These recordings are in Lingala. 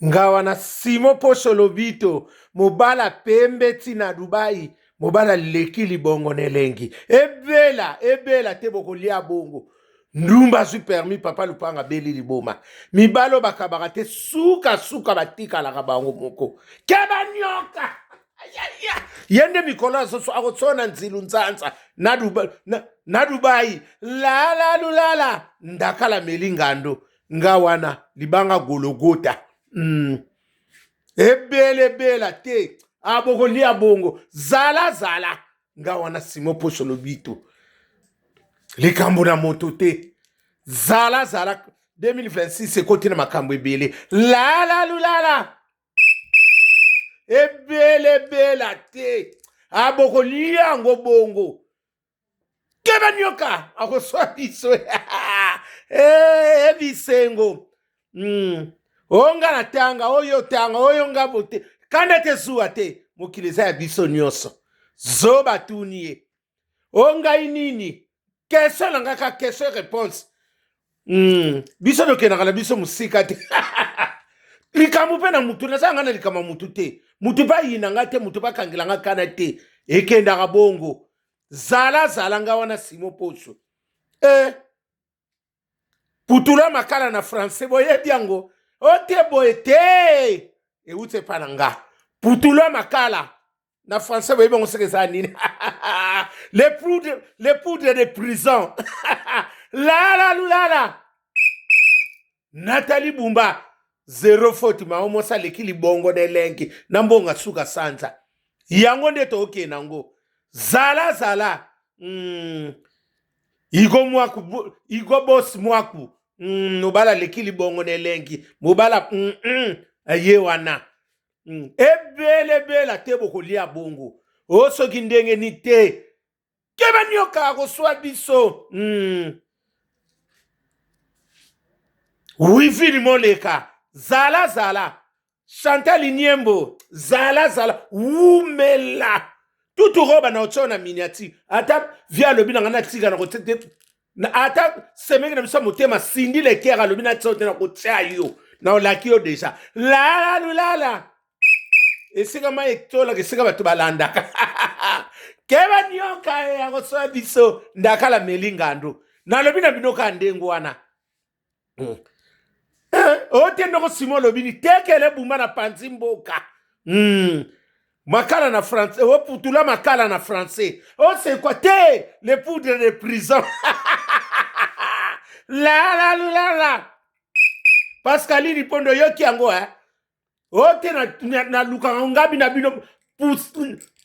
Nga wana Simon Posho Lobito, mobala pembe ti na Dubai, mobala leki libongo na elengi. Ebela, ebela te bokolia bongo. Ndumba azwi permis papa lupanga abeli liboma. Mibalo bakabaka te suka suka batikalaka bango moko. Keba nyoka. Ye nde mikolo akosona nzilu nzanza na Dubai, na Dubai. Lala lulala ndakala meli ngando. Nga wana libanga gologota. Ebele bela te. Abokolia bongo. Zala zala. Nga wana Simon Posho Lobito. Likambo na moto te. Zala zala 2026 ekoti na makambo ebele. Lala lulala. Ebele bela te. Abokolia yango bongo. Keba nyoka akoswa biso. Eh, bisengo. Onga na tanga, oyo tanga, oyo nga bote. Kanda te zuwa te. Mokili eza ya biso nyonso. Zoba tuni ye. O ngai nini? Question na nga ka question réponse. Biso tokendaka na biso mosika te. Likambo mpe na mutu, naza nga na likambo ya mutu te. Mutu mpe ayina nga te, mutu mpe akangela nga kana te. Ekendaka bongo. Zala zala nga wana Simon Posho. Putula makala na français boyebi yango. Ote boye te. Euti epa na nga. Putula makala na français boyebi yango soki eza nini. Les poudres, les poudres de prison. Lala lulala. Nathalie Bumba zero faute mama mwasi aleki libongo na elengi na mbongo suka sanza. Yango nde tokende yango. Zala zala. Igo mwaku, Igo boss mwaku. Mobala aleki libongo na elengi. Mobala ye wana. Ebele bela te bokolia bongo. O soki ndenge ni te. Keba nyoka akoswa biso. Wifi limoleka. Zala zala. Chantal Niembo. Zala zala. Wumela. Tutu roba na otso na miniature. Ata via lobi na ngana tika na kote. Ata semeki na biso motema Cindy Leker alobi na tso te na kotia yo. Na olaki yo deja. La la la la. Esika mai etolaka esika bato balandaka. Keba nyoka ya kosoya biso ndakala meli ngando. Nalobi na bino ka ndenge wana. Ote ndoko Simon alobi ni tekele bumba na panzi mboka. Makala na français, o putula makala na français. O c'est quoi te les poudres de prison. La la la la. Pascaline Pondo yoki yango hein. Ote na lukaka ngabi na bino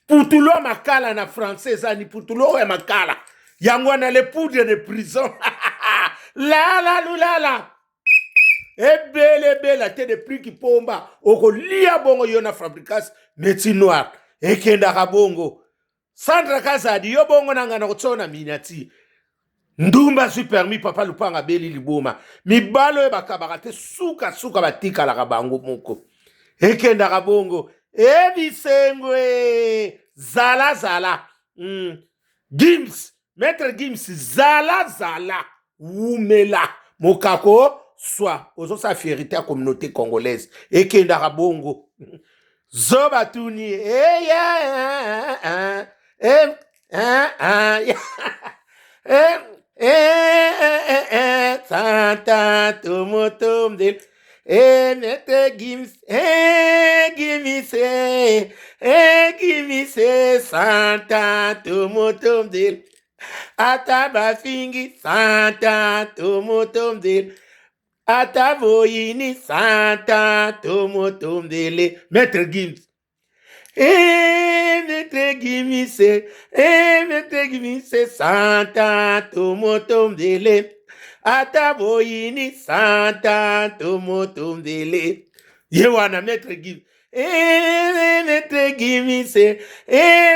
putulo makala na français eza ni putulo ya makala. Yango wana les poudres de prison. La la la la. Ebele ebele te de prix kipomba okolia bongo yo na fabricas métier noir ekendaka bongo. Sandra Kazadi yo bongo na ngana kotsona miniature. Ndumba zwi permis papa lupanga beli liboma. Mibalo oyo bakabaka te suka suka batikalaka bango moko. Ekendaka bongo. Ebisengo e zala zala. Gims, Maître Gims zala zala wumela mokako swa ozosa fierté ya communauté congolaise ekendaka bongo. Zoba tuni eya Santa tomotomdel Maître Gims Gims Gims Santa tomotomdel Ata bafingi Santa tomotomdel Ata boyini Santa tomotomdele Maître Gims Maître Gims Maître Gims Santa tomotomdele Ata boyini Santa tomotomdele Ye wana Maître Gims Maître Gims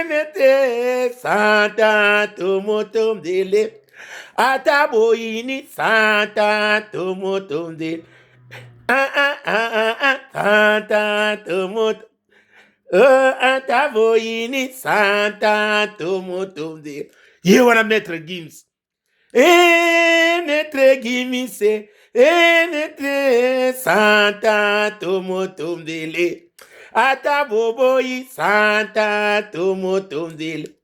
Maître Santa tomotomdele Ata boyini Santa tomotomdele Ah ah ah ah Santa tomoto Ata boyini Santa tomotomdele Ye wana Maître Gims Maître Gims Enete santa tomotombele ata boboyi santa tomotombele.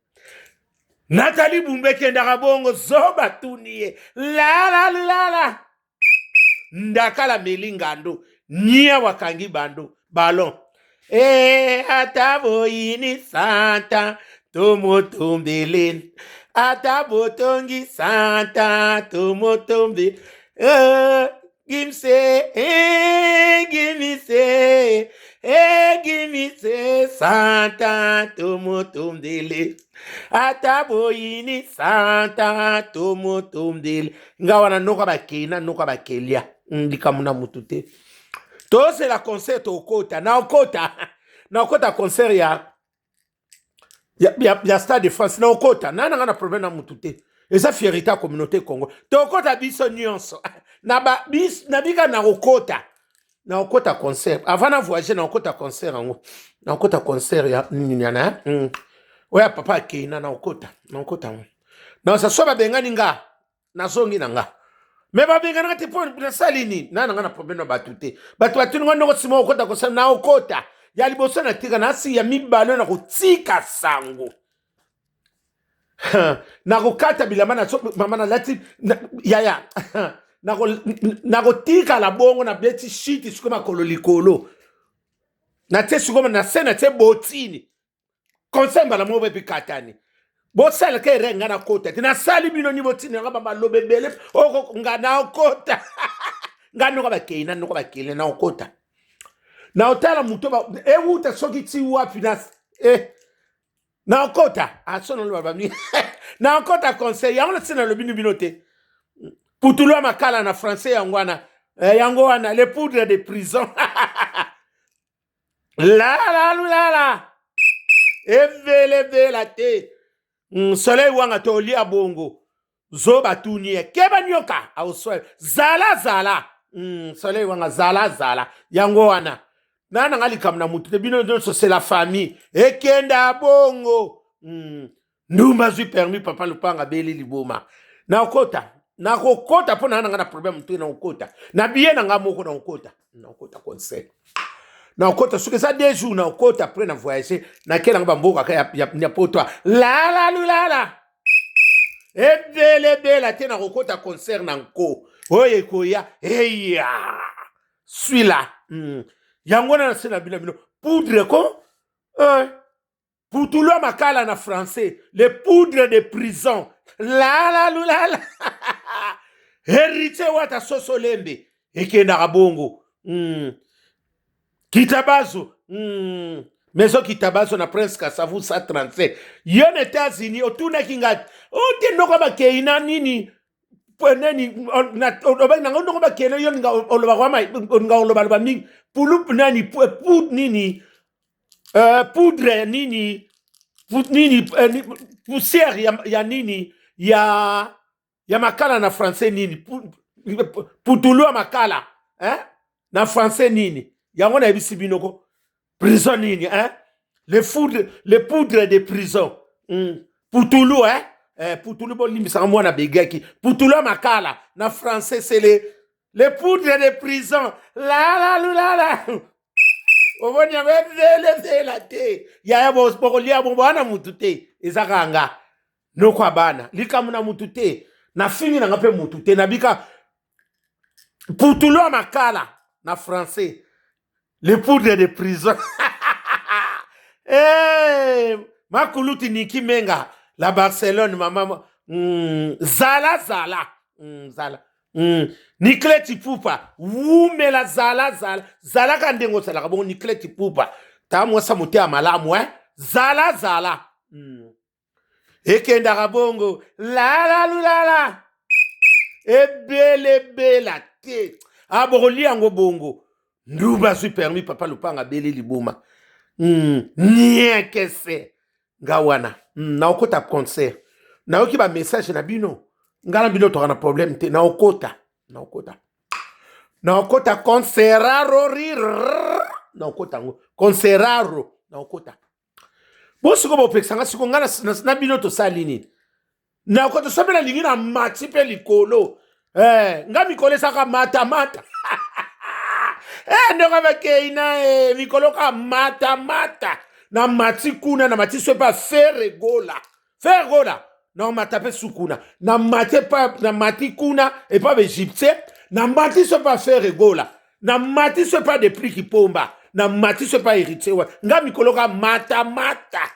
Nathalie Bumba ekendaka bongo zoba tuni ye lala lala ndakala meli ngando nia wakangi bando ballon e ata boyini santa tomotombele ata botongi santa tomotombe eh, gimse eh, gimise eh, gimise santa tomotombele ata boyini santa tomotombele. Nga wana noko bakei na noko bakelia likambo na mutu te. Tozela concert, tokota naokota naokota concert ya Stade de France. Naokota na nanga na problème na mutu te. Eza fierté ya communauté Congo. Tokota biso nyonso na ba bis, na bika naokota naokota concert avant na voyager. Naokota concert yango, naokota concert ya nini yana oyo ya papa akei na naokota naokota yango. Naosa so babengani nga, nazongi na nga. Me babenganaka te mpo nasali nini? Na nanga na problème na bato te. Bato batuni nga ndoko nsima okota kosala. Naokota ya liboso, natika nasi ya mibale, na kotika sango, nakokata bilamba na so mama nalati yaya, nakotikala bongo. Nabeti shiti sikoyo, makolo likolo, natie sikoyo na se, natie botini conseil mbala moko epi katani. Bosalaka ere nga nakota te. Nasali bino ni botinanga bamaloba ebele oko nga naokota nga noko bakei na noko bakele. Naokota, naotala moto ewuta soki ti wapi na naokota aso naloba bami naokota conseil yango na ntina nalobi ni bino te. Putulu ya makala na français yango wana yango wana le poudre de prison lalalulala ebelebela te. Soleil wanga tolia bongo zoba tuni ye keba nyoka auswel zala zala. Soleil wanga zala zala yango wana na nanga likambo na mutu te. Bino nyonso c'est la famille. Ekenda bongo. Ndumba azwi permis, papa lupanga abeli liboma. Nakota, nakokota mpo na nanga na problème te. Nakokota na biye na nga moko, nakokota, nakokota conseil, nakokota soki eza 2 jours, nakokota après na voyage nakelanga bamboka ka ya poto lalalulala ebelebela te. Nakokota concert na nko oyo ekoya eya suis là. Yango wana nase na bino bino poudre ko putulu ya makala na français, le poudre de prison lalalulala. Héritier wata soso lembe ekendaka bongo. Kitabazo maison Kitabazo na Prince Kasavu 135 yo na États-Unis. Otunaki ngai ote ndoko bakei na nini nani, olobaki nango ndoko bakei yo olobaka nga olobaloba mingi pulu nani pu nini poudre nini nini poussière ya nini ya makala na français nini, putulu ya makala hein? Na français nini yango nayebisi bino ko prison nini hein? Le foudre, le poudre de prison. Putulu hein? Putulu bolimbisaka mwana begaki putulu ya makala na français c'est le poudre de prison lalalulala. Omoni yango ebelebela te yaya, bokolia bongo wana mutu te. Eza kaka nga noko ya bana, likambo na mutu te, nafingi nanga mpe mutu te. Nabika putulu ya makala na français le poudre de prison. Hey, makuluti Niki Menga la Barcelone mama zala zala zala Nikleti Pupa wumela zala zala zalaka ndenge ozalaka bongo. Nikleti Pupa ta mwasa motema malamu eh? Zala zala. Ekendaka bongo lalalulala ebelebela te abokolia yango bongo. Nduba azwi permis, papa lupanga abeli liboma. Niekese nga wana naokota concert. Nayoki bamessage na bino, nga na bino toka na problème te. Naokota, naokota, naokota conceraro rir, naokota yango conceraro, naokota bo sikoyo bopekisanga sikoyo nga na bino tosali nini? Nakota so mpe nalingi na mati mpe likolo. Eh, nga mikolo esaka mata mata. Eh, ndeko bakei na eh, mikolo ka mata mata. Na mati kuna na mati so epa Ferre Gola. Ferre Gola na mata pe su kuna. Na mati epa na mati kuna epa ba Égyptien. Na mati so epa Ferre Gola. Na mati so epa Deplick Pomba. Na mati so epa Héritier wa. Nga mikolo ka mata mata.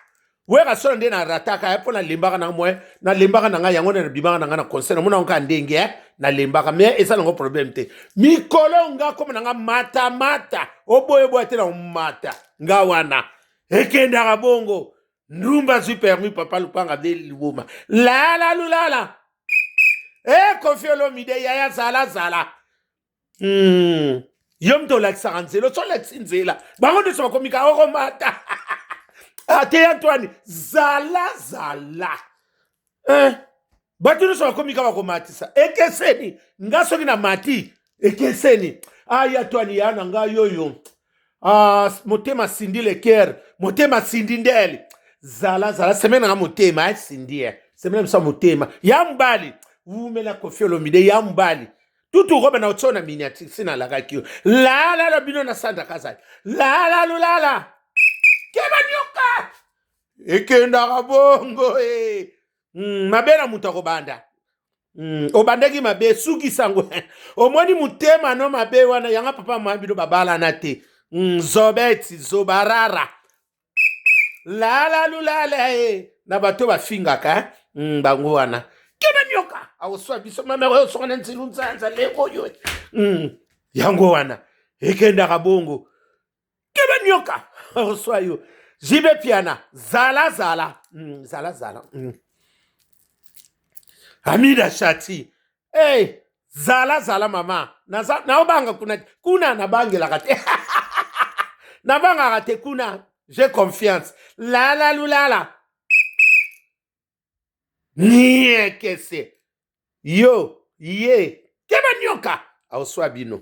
Werrason nde na rataka ye mpo nalembaka na mwe nalembaka na ngai yango nde nabimaka na ngai na concert namona yango kaka ndenge eh, nalembaka mais eza nango problème te. Mikolo nga koma na nga mata mata, oboye boya te na mata nga wana ekendaka bongo. Ndumba azwi permis papa lupanga de liboma lala lulala e Koffi Olomide yaya zala zala. Yo moto olakisaka nzela, oso olakisi nzela bango nyonso bakomi ka okomata. Ate Antoine zala zala eh. Bato nyonso bakomi ka bakomatisa ekeseni nga soki na mati ekeseni. Ay Antoine ya na ngai oyo ah, motema Cindy Leker, motema Cindy ndele zala zala semaine nga motema eh, Cindy eh. Semaine biso motema ya mobali wumela Koffi Olomide ya mobali tutu robe na otio na miniature si nalakaki yo lala la bino na Sandra Kazali lala lulala keba nyoka ekendaka bongo eh. Mabe na moto akobanda obandaki mabe sukisango omoni motema no mabe wana yanga papa mama bino babalana te zobeti zobarara lala lulala e na bato bafingaka eh? Bango wana keba nyoka akoswa biso mama oyo soka na nzilu nzanza leko oyo yango wana ekendaka bongo keba nyoka akoswa yo jibe piana zala zala zala zala Amida Shati hey, zala zala mama naobanga kuna kuna nabangelaka te nabangaka te kuna j'ai confiance lala lulala niekese yo ye keba nyoka aoswa bino.